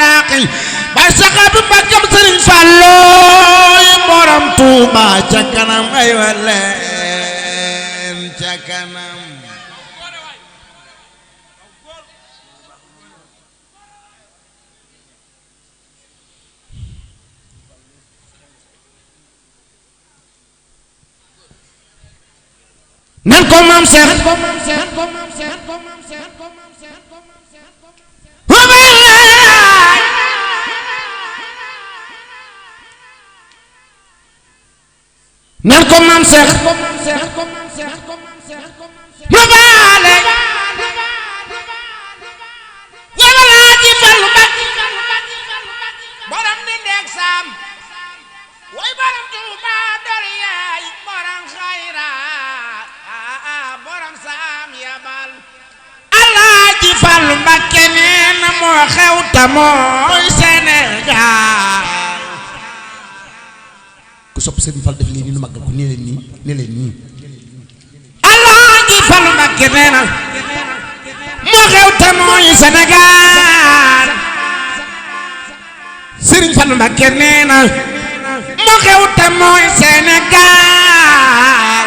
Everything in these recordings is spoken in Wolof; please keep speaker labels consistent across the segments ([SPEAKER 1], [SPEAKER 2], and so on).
[SPEAKER 1] laqi bay saxaatu Mbàkkam Sëriñ Fallu borom Tuuba ca kanam ay waleen ca kanam nan ko maam Seex nan ko maam Seex ma baale wala ji Fallu Mbàkke borom di ndek saam way borom Tuuba dor yaay borom xayra borom saam yabal Alaaji Fallu Mbàkke nee na moo xew ta mooy Sénégal ku sopp Sëriñ Fall def lii ni nu màggal ko nee leen nii nee leen nii Alaaji Fallu Mbàkke nee na moo xew ta mooy Sénégal Sëriñ Fallu Mbàkke nee na moo xew ta mooy Sénégal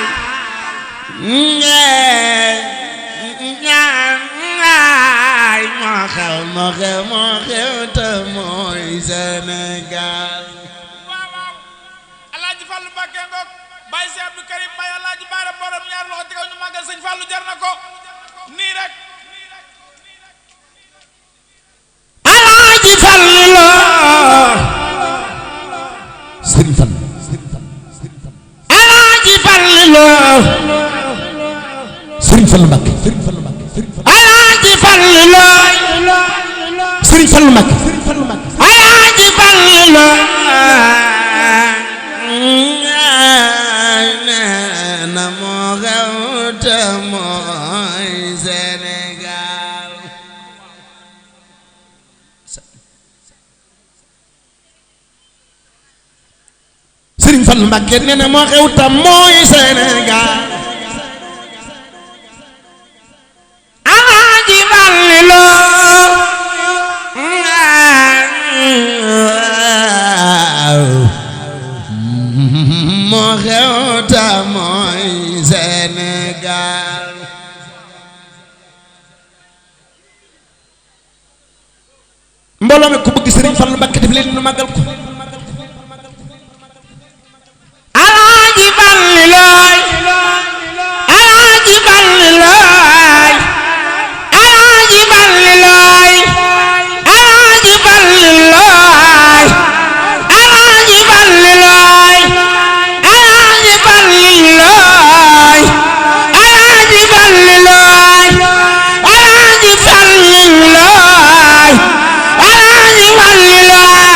[SPEAKER 1] ñaay moo xew ta mooy Sénégal
[SPEAKER 2] Alaaji Fallu Mbàkke ngoog Baye Cheikh Abdou Karim Baye Alaaji Baara borom ñaar loxo ci kaw ñu màggal Sëñ Fallu jar na ko nii rek
[SPEAKER 1] Alaaji Fallu lo Sëriñ Fallu Alaaji Fallu lo Sëriñ Fallu Mbàkke Alaaji Fallu lo Sëriñ Fallu Mbàkke Alaaji Fallu lo na moo xew te mooy Sénégal Sëriñ Fallu Mbàkke nee na moo xew te mooy Sénégal Alaaji Fallu lo moo xew te mooy Sénégal mbooloo mi ku bëgg Sëriñ Fallu Mbàkke def leen nu màggal ko Alaaji Fallu looy Alaaji Fallu looy Alaaji Fallu looy Alaaji Fallu looy Alaaji Fallu looy Alaaji Fallu looy Alaaji Fallu looy Alaaji Fallu looy Alaaji Fallu looy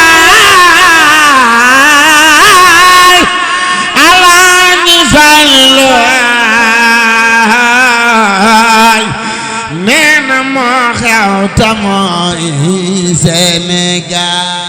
[SPEAKER 1] Alaaji Fallu looy nee na moo xew ta mooy Sénégal